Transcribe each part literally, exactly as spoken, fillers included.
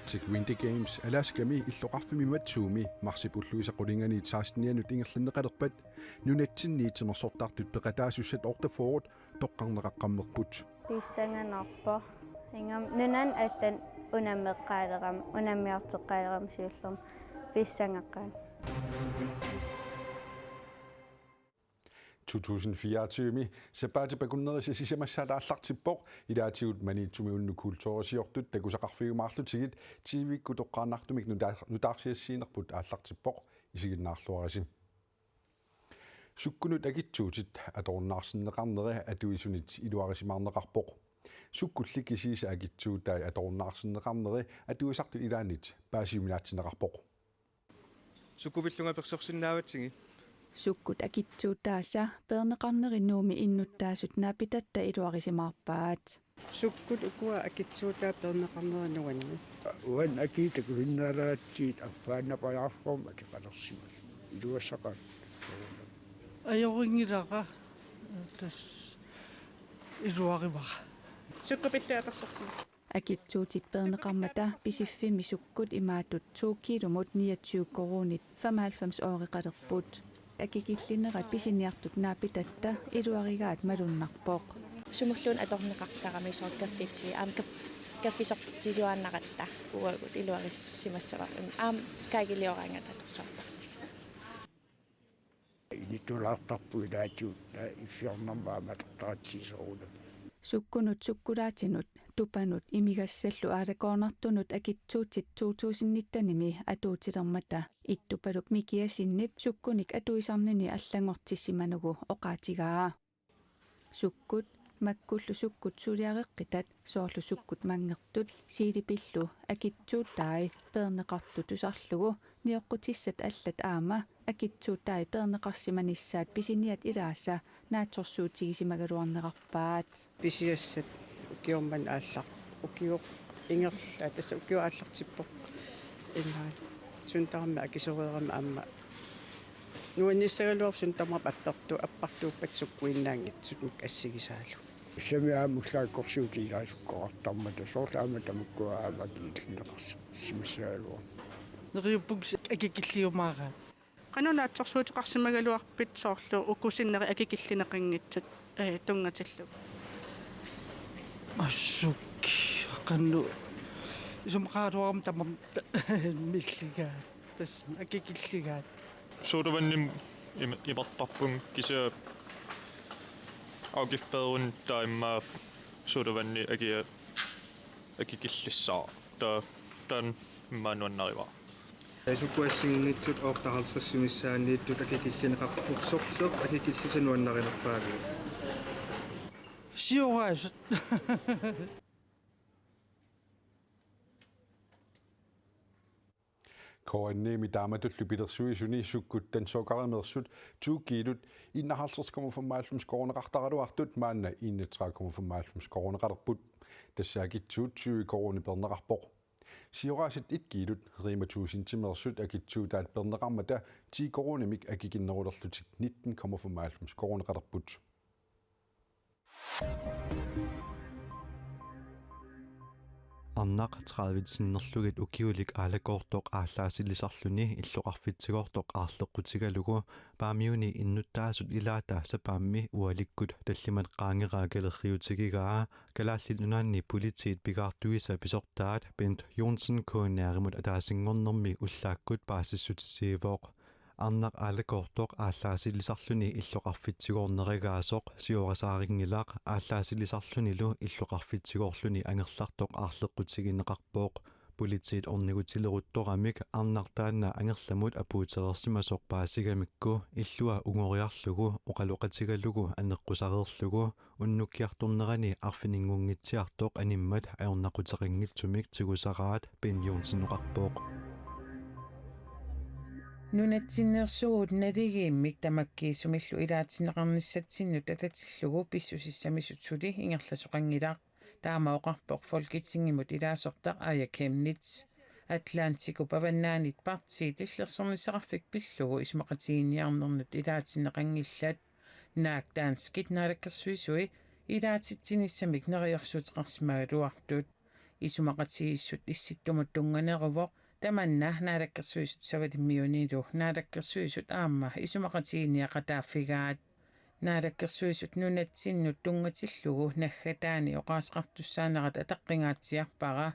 Arctic Winter Games Alaskami illoqarfimmi Matsuumi marsip ulluisa qulinganiit sekstenianut ingerlanneqalerpat nunatsinni timersortartut peqataasussat otteogfyrre toqqarneqaqqammerput. Pissanganarpoq. Ingammik nunani allanni unammeqqaalerama, unammiarteqqaalerama siullermik pissangaqqaarpoq. To tusind fireogtyve sapaatip akunnerisa sisamassaata aallartippoq, ilaatigut Maniitsumi unnuk kulturisiortut takusaqarfigiumaarlutigit T V-kkut toqqaannartumik nuta-, nutaarsiassiinerput aallartippoq, isiginnaarluarisi. Sukkunut akitsuutit atorunnaarsinneqarneri atuisunit iluarisimaarneqarpoq. Sukkulli kisiisa akitsuutai atorunnaarsinneqarneri atuisartut ilaannit paasiuminaatsinneqarpoq. Sukkupillunga persorsinnaavatsigit. Sukkut akitsuutaasa peerneqarneri Nuummi innuttaasut naapitatta iluarisimaarpaat. Sukkut ukua akitsuutai peerneqarneri nuanni. Uani akii takusinnaalatsigit affaannaq pajaarform akeqalersimasut. Iluassaqaat. Ajoringilara tas iluarivara. Sukkupillunga persorsinnaa. Akitsuutit peerneqarmata Pisiffimmi sukkut imaattut to kiilumut niogtyve koruunit femoghalvfems øreqalerput. Akikillinerat pisiniartut naapitatta iluarigaat malunnarpoq. Sumulluunniit atorneqartarami soorlu kaffitsigut aamma kaf-, kaffisortitsisuaannaratta uagut iluarisimassavara aamma kaagilioraangat atorsuartartigit. Inittulaartarpugut ilaatigut iffiornermut aamma atortaratsigisoorunami. Sukkunut, sukkulaatinut, tupanut imigassallu aalakoornartunut akitsuutit to tusind nittenimi atuutilermata Ittupaluk Mikiasinip sukkunik atuisarnini allanngortissimanermut oqaatigaa. Sukkut, makkullu sukkut suliareqqitat, soorlu sukkut manngertut, siilipillu akitsuutai peerneqartut tusarlugu, nioqqutissat allat aamma akitsuutai peerneqarsimanissaat pisiniat ilaasa naatsorsuutigisimagaluarnerarpaat. Pisiassat ukioq manna aallar-, ukioq ingerlaat, tassa ukioq aallartippoq. Imaat suntaarmi akisoreerami aamma nuannissagaluarpoq suntaarmi appartu-, appartuuppat sukkuinnaanngitsut assigisaalu. Tassami aamma ullaakkorsiutit ilaasukkoqartarmata soorlu aamma tamakkua aamma akikillineqarsimassagaluarput. Neriuppunga akikilliumaaraat. Qanoq naatsorsuuteqarsimagaluarpit soorlu uku sinneri akikillineqanngitsut, eh, tunngatillugu? Assut, qanoq isumaqaraluarama tamarmik milligaat, tassa akikilligaat. Sodavandimik im-, imartarpunga kisianni afgiftfærgen taama sodavandi aki-, akikillissaaq. Taava taanna immaqa nuannarivara. Sukkut assigiinngitsut otteoghalvtredsit missaanniittut akikillineqarpoq, sorleq akikillisa nuannarinerpaaviuk? Sioraasut. K N I-mi taamatullu pilersuisuni sukkut dansukkerimeersut to kiilut enoghalvtreds komma femoghalvfems koruuneqartaraluartut maanna enogtredive komma femoghalvfems koruuneqalerput. Tassa akitsuut tyve koruunit peerneqarpoq. Sioraasat et kiilut Rema tusindimeersut akitsuutaat peerneqarmata ti koruunimik akikinnerulerlutik nitten komma femoghalvfems koruuneqalerput. Arnaq tredive sinnerlugit ukiulik aalakoortoq aallaasilisarluni illoqarfitsigortoq aarleqqutigalugu Paamiuni innuttaasut ilaata sapaammi ualikkut tallimat qaangeraa kalerriutigigaa Kalaallit Nunaanni Politiit pigaartuisa pisortaat Bent Johnsen K N R-imut ataasinngornermi ullaakkut paasissutissiivoq. Arnaq aalakoortoq aallaasilisarluni illoqarfitsigoorneragaasoq siorasaarinngilaat aallaasilisarlunilu illoqarfitsigoorluni angerlartoq aarleqqutigineqarpoq. Politiit ornigutileruttoramik arnaq taanna angerlamut apuutereersimasoq paasigamikku illua ungoriarlugu oqaloqatigalugu aneqqusareerlugu unnukkiartornerani arfininngornitsiartoq animmat ajornaquteqanngitsumik tigusaraat, Bent Johnsen oqarpoq. Nunatsinneersugut naligiimmik tamakkiisumillu ilaatinneqarnissatsinnut atatillugu pissusissamisut suli ingerlasoqanngilaq. Taama oqarpoq Folketingimut ilaasortaq Aaja Chemnitz. Atlantikup avannaanit partiit illersornissaqarfik pillugu isumaqatigiinniarnernut ilaatinneqanngillat. Naak danskit naalakkersuisui ilaatitsinissamik neriorsuuteqarsimagaluartut. Isumaqatigiissut Issittumut tunnganeruvoq, tamanna Naalakkersuisut Savalimmiunilu Naalakkersuisut aamma isumaqatigiinniaqataaffigaat. Naalakkersuisut nunatsinnut tunngatillugu naggataani oqaaseqartussaanerat ataqqingaatsiarpara.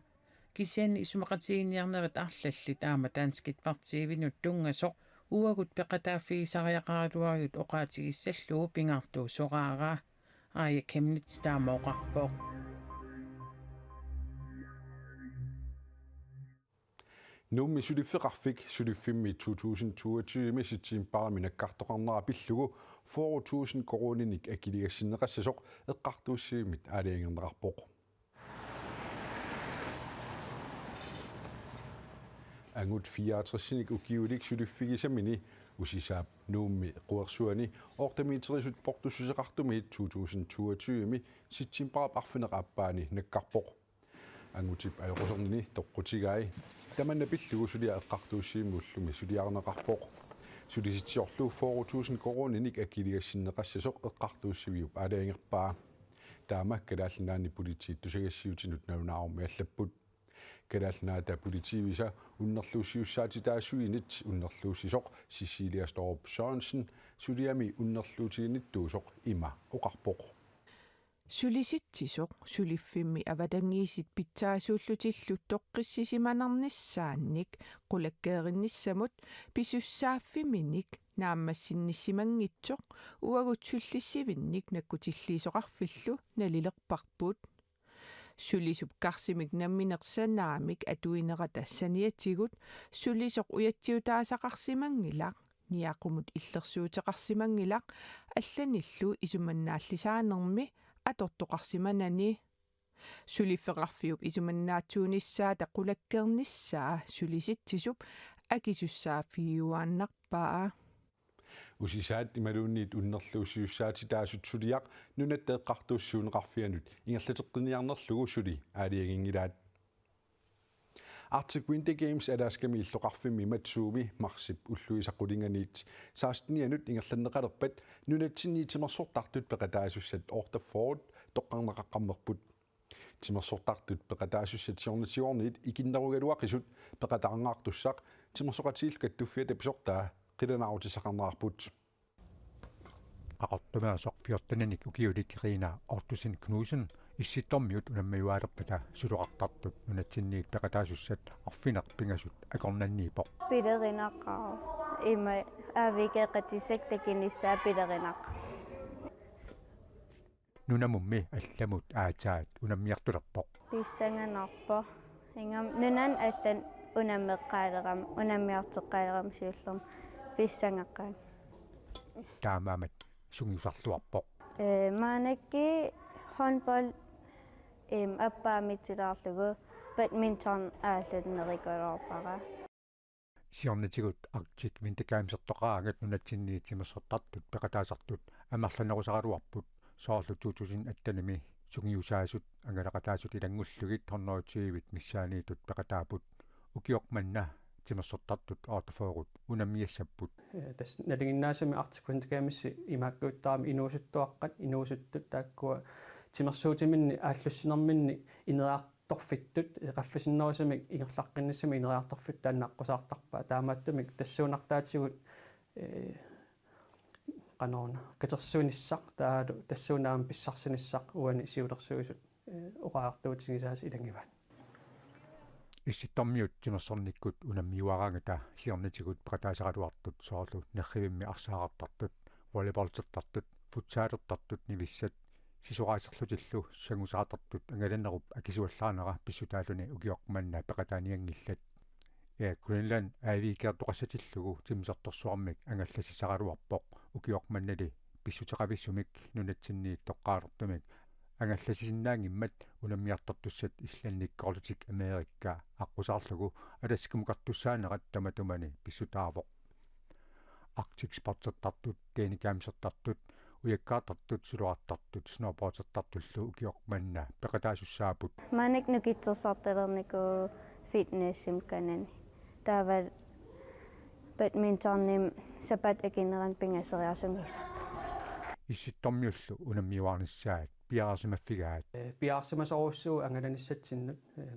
Kisianni isumaqatigiinniarnerit arlallit aamma danskit partiivinut tunngasoq uagut peqataaffigisariaqaraluarluta oqaatigissallugu pingaartuusoraara. Aaja Chemnitz taama oqarpoq. Nuummi suliffeqarfik suliffimmi to tusind toogtyve septembarimi nakkartoqarnera pillugu fyrre tusind koruuninik akiligassinneqassasoq eqqartuussivimmit aalajangerneqarpoq. Angut fireogtresinik ukiulik suliffigisamini Usisaap Nuummi Quersuani otte meterisut portussuseqartumiit to tusind toogtyve septembarip arfineq-aappaani nakkarpoq. Angutip ajoqusernini toqqutigai. Tamanna pillugu suliaq eqqartuussivimmi ullumi suliarineqarpoq. Sulisitsisorlu fyrre tusind koruuninik akiligassinneqassasoq eqqartuussiviup aalajangerpaa. Taama Kalaallit Nunaanni politiit tusagassiuutinut nalunaarummi allapput. Kalaallit Nunaata politiivisa unnerluussisussaatitaasuinit unnerluussisoq Cecilia Storup Sørensen suliami unnerluutiginnittuusoq ima oqarpoq. Sulisitsisoq suliffimmi avatangiisit pitsaasuullutillu toqqissisimanarnissaannik qulakkeerinnissamut pisussaaffiminit naammassinnissimanngitsoq uagut sullissivinnik nakkutilliisoqarfillu nalilerparput. Sulisup karsimik nammineq sanaamik atuinerata saniatigut sulisoq ujatsiutaasaqarsimanngilaq, niaqumut illersuuteqarsimanngilaq allanillu isumannaallisaanermi atortoqarsimanani. Suliffeqarfiup isumannaatsuunissaata qulakkeernissaa sulisitsisup akisussaaffigiuaannarpaa. Usisaat imaluunniit unnerluussisussaatitaasut suliaq Nunatta Eqqartuussiuunneqarfianut ingerlateqqinniarnerlugu suli aalajanginngilaat. Arctic Winter Games Alaskami illoqarfimmi Matsuumi marsip ulluisa qulinganiit sekstenianut ingerlanneqalerpat nunatsinni timersortartut peqataasussat otteogfyrre toqqarneqaqqammerput. Timersortartut peqataasussat siornatigoorniit ikinnerugaluaqisut peqataarngaartussaq Timersoqatigiillu Kattuffiata pisortaa qilanaarutissaqarnerarput. Qaqortumeersoq fjorteninik ukiulik Rina Ottosen Knudsen Issittormiut unammiuaalerpata suloqartartut nunatsinniit peqataasussat arfineq-pingasut akornanniippoq. Pilerinaqaaq. Ima aavigeqatissak takunissaa pilerinaqaaq. Nunamummi allamut aatsaat unammiartulerpoq. Pissanganarpoq. Ingammik nunanut allanut unammeqqaalerama, unammiarteqqaalerama siullermik pissangaqqaanga. Taamaammat sungiusarluarpoq. Ee, maannakkut håndbold, em, appaamitsilaarlugu badminton aallarnerikuluarpara. Siornatigut Arctic Winter Gamesertoqaraangat nunatsinni timersortartut peqataasartut amerlanerusaraluarput, soorlu to tusind attenimi sungiusaasut angalaqataasut ilanngullugit hundrede tyvit missaanniittut peqataapput. Ukioq manna timersortartut otteogfyrret unammiassapput. Ee, tassa nalinginnaasumik Arctic Winter Games imaakkuuttarami inuusuttuaqqat, inuusuttut taakkua timersuutiminnik aallussinerminnik ineriar- torfittut, ee, qaffasinnerusumik ingerlaqqinnissamik ineriartorfittut taanna aqqusaartarpaat. Taamaattumik tassuunartaatigut, ee, qanoruna, katersuinissaq taavalu tassuunaamik pissarsinissaq uani siulersuisut, ee, oqariartuutigisaasa ilanngivaat. Issittormiut timersornikkut unammiuaraangata siornatigut peqataasaraluartut soorlu nerrivimmi arsaarartartut, volleyballertartut, futsalertartut nivissat, sisoraaserlutillu sangusaartartut angalanerup akisuallaanera pissutaalluni ukioq manna peqataanianngillat. Air Greenland aavigeqartoqassatillugu timersortorsuarmik angallassisaraluarpoq, ukioq mannali pissuteqavissumik nunatsinniit toqqaalertumik angallassisinnaanngimmat unammiartortussat Islandip Corlotip Amerika aqqusaarlugu Alaskamukartussaanerat tamatumani pissutaavoq. Arctic Sportsertartut, Danish Gamesertartut, ujakkaartartut, suloqartartut, snowboardertartullu ukioq manna peqataasussaapput. Maannakkut nukittorsartalernikuuvoq fitnessimik kanani. Taava badmintonimi sapaatip akunnera pingasoriarsunngisaat. Issittormiullu unammiuarnissaat piareersimaffigaat. Ee, piareersimasorujussuuvoq angalanissatsinnut, ee,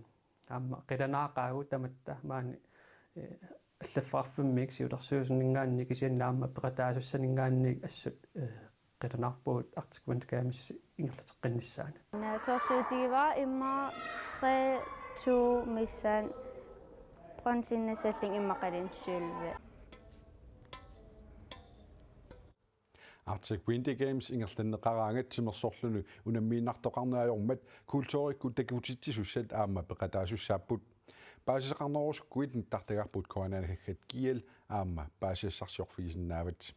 aamma qilanaaqaagut tamatta maani, ee, allaffeqarfimmiit siulersuisuninngaanniit kisianni aamma peqataasussaninngaanniit assut, ee, qilanaarpugut Arctic Winter Games ingerlateqqinnissaanut. Naatsorsuutigivara immaqa tre to missaani bronzeinnassallunga immaqaluunniit sølvi. Arctic Winter Games ingerlanneqaraangat timersorluni unammiinnartoqarneq ajormat kulturikkut takutitsisussat aamma peqataasussaapput. Paasisaqarnerusukkuit nittartagarput K N R G L aamma paasisassarsiorfigisinnaavat.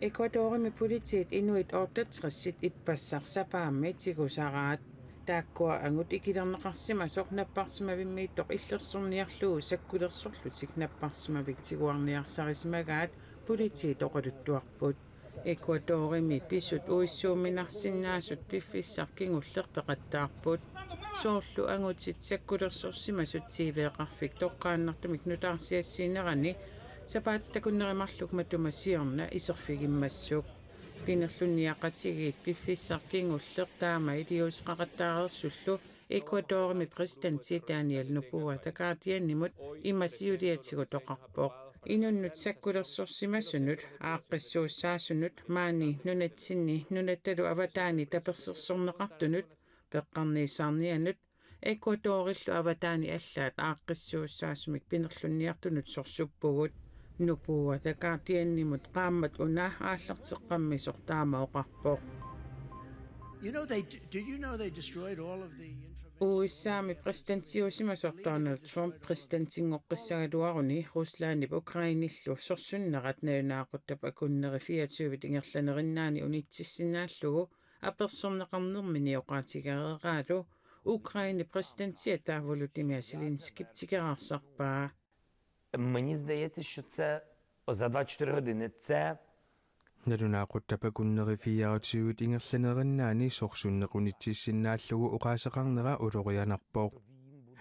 Ecuadorimi politiit inuit otteogtresit ippassaq sapaammi tigusaraat. Taakkua angut ikilerneqarsimasoq napparsimavimmiittoq illersorniarlugu sakkulersorlutik napparsimavik tiguarniarsarisimagaat politiit oqaluttuarput. Ecuadorimi pisut uissuumminarsinnaasut piffissaq kingulleq peqattaarput. Soorlu angutit sakkulersorsimasut T V-qarfik toqqaannartumik nutaarsiassiinerani sapaatip akunneri marluk matuma siorna iserfigimmassuk. Pinerlunniaqatigiit piffissaq kingulleq taama iliuuseqaqattaareersullu Ecuadorimi præsidenti Daniel Noboa Zagardianimut ima siuliatigut oqarpoq. Inunnut sakkulersorsimasunut, aaqqissuussaasunut, maani nunatsinni nunattalu avataani tapersersorneqartunut, peqqarniissaarnianut, Ecuadorillu avataani allaat aaqqissuussaasumik pinerlunniartunut sorsuppugut. Noboa Zagardianimut qaammat una aallarteqqammisoq taama oqarpoq. You know, they, did you know they destroyed all of the information? U S A-mi præsidentiusimasoq Donald Trump præsidentinngoqqissagaluaruni Ruslandip Ukrainillu sorsunnerat nalunaaquttap akunneri fireogtyve ingerlanerinnaani unitsissinnaallugu apersorneqarnermini oqaatigereeraalu Ukrainep præsidentiata Volodymyr Zelenskip tikeraarsaarpaa. Мені здається, що це за двадцять чотири години. Це Nalunaaquttap akunneri fireogtyve ingerlanerinnaani sorsunneq unitsissinnaallugu oqaaseqarnera ulorianarpoq.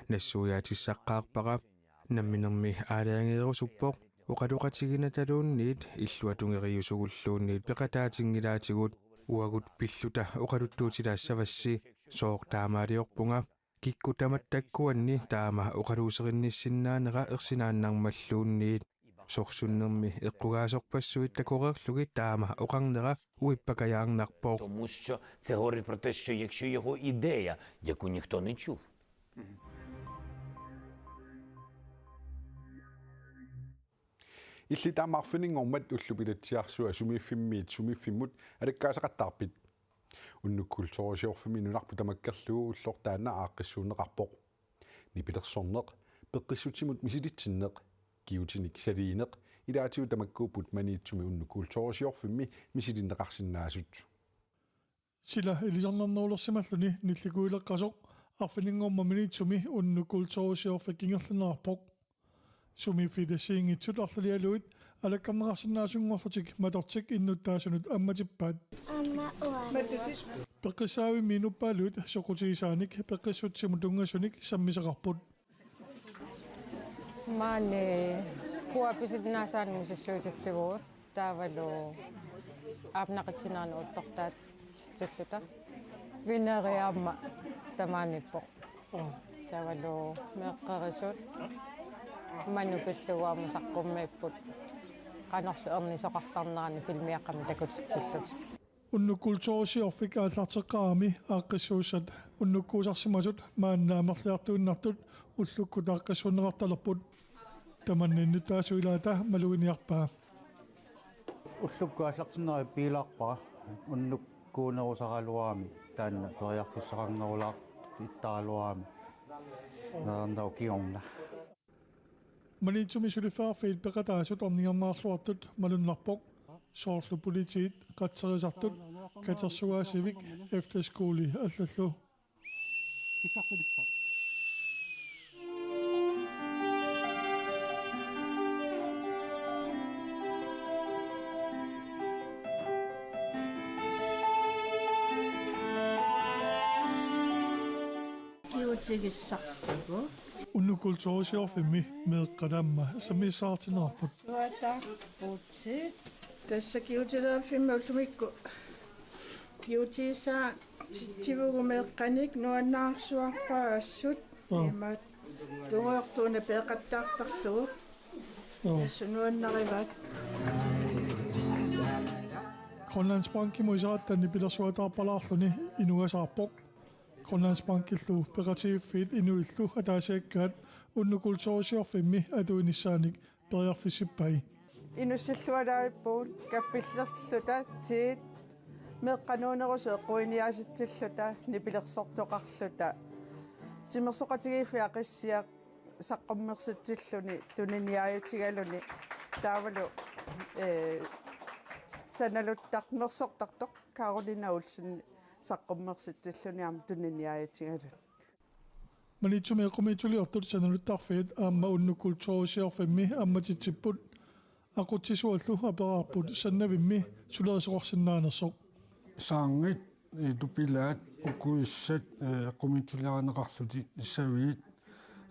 Nassuiaatissaqqaarpara, namminermi aalajangeerusuppoq, oqaloqatiginataluunniit illuatungeriusugulluunniit peqataatinngilaatigut. Uagut pilluta oqaluttuutilaassavassi, sooq taamaaliorpunga, kikkut tamatta takkuanni taama oqaluuserinnissinnaanera ersinaannarmalluunniit. Sorsunnermi eqqugaasorpassuit takoreerlugit taama oqarnera uippakajaarnarpoq. Тому що це говорить про те, що якщо його ідея, яку ніхто не чув. Illit aamma arfininngormat ullut bilatsiarsua sumiiffimmiit sumiiffimmut alakkaasaqattaarpit? Unnuk Kulturisiorfimmi nunarput tamakkerlugu ulloq taanna aaqqissuunneqarpoq. Nipilersorneq, peqqissutsimut misilitsinneq, kigutinik saliineq, ilaatigut tamakkuupput Maniitsumi Unnuk Kulturisiorfimmi misilinneqarsinnaasut. Sila ilisarnarnerulersimalluni nillikuuleqqasoq arfininngormat Maniitsumi Unnuk Kulturisiorfik ingerlanneqarpoq. Sumiiffiit assigiinngitsut arlalialuit alakkarneqarsinnaasunngorlutik matortik innuttaasunut ammatippaat. Aamma uanga. Peqqissaavimmi inuppaaluit soqutigisaanik peqqissutsimut tunngasunik sammisaqarput. Maani kuapisitnaasaanni misissuititsivugut. Taavalu aapnaqitsineranik uuttortaatitsilluta. Vineri aamma tamaaniippoq. Taavalu meeqqerisut. Manu pillugu aamma saqqummiipput. Qanorlu ernisoqartarnerani filmiaqqamik takutitsillutik. Unnuk Kulturisiorfik aallarteqqaarami aaqqissuussat unnukkuusarsimasut maanna amerliartuinnartut ullukkut aaqqissuunneqartalerput. Tamanna innuttaasut ilaata maluginiarpaa. Ullukkut aallartinnerit piilaarpara unnukkuunerusaraluarami taanna periarfissaqarnerulaartaraluarami. Naarnau kingorna. Maniitsumi suliffeqarfiit peqataasut orningerneqarluartut malunnarpoq. Soorlu politiit, qatserisartut, katersugaasivik, efterskoli allallu. Kigutigissarlugu Unnuk Kulturchefimmi meeqqat aamma sammissaartinneqarput. Suataarputit. Tassa kigutileriffimmi ullumikkut kigutiisaa titsivugut meeqqanik nuannaarsuarpaassut. Aa. Imaattoq tungujortuuna peeqattaartarlugu. Aa. Tassa nuannarivaat. Grønlandsbankimut iseratta nipilersuataarpalaarluni inugasaarpoq. Grønlandsbankillu peqatigiiffiit inuillu ataasiakkaat Unnuk Kulturchefimmi atuinissaanik periarfissippai. Inussillualaarpugut kaffillerluta tiit meeqqanuunerusut eqquiniaasitsilluta nipilersortoqarluta. Timersoqatigiiffiit Aqissiaq saqqummersitsilluni tuniniaajutigaluni taavalu, ee, sanaluttaq mersortartoq Karolina Olsen saqqummersitsilluni aamma tuniniaajutigaluni. Maniitsumi eqqumiitsuliortut sanaluttarfiit aamma Unnuk Kulturchefimmi ammatitsipput. Aqutsisuallu aperaarput Sandavimmi sulerisoqarsinnaanersoq. Saarngit, eh, tupilaat, ukuissat, eh, eqqumiitsuliarineqarlutik, saviit,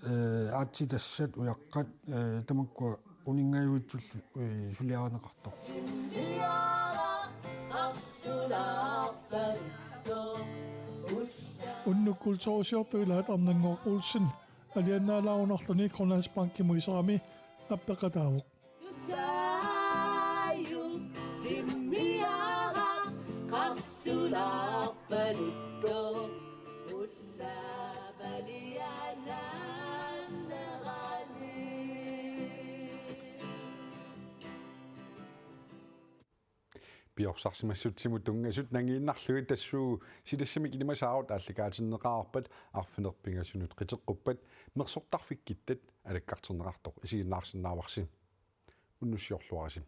eh, aatsitassat, ujaqqat, eh, tamakkua uninngajuitsullu, eh, suliarineqartoq. Unnuk Kulturchefip ilaat Arnannguaq Olsen alianaalaarunarluni Grønlandsbankimut iserami appeqataavoq. Tusaajutimmiaraq qartulaarpaluttoq ullaavalianaannerani. Piorsarsimassutsimut tunngasut nangiinnarlugit tassuugu silassamik ilimasaarut aallakaatinneqarpat arfineq-pingasunut qiteqquppat mersortarfik Kittat alakkartinneqartoq isiginnaarsinnaavarsi. Unnussiorluarisi.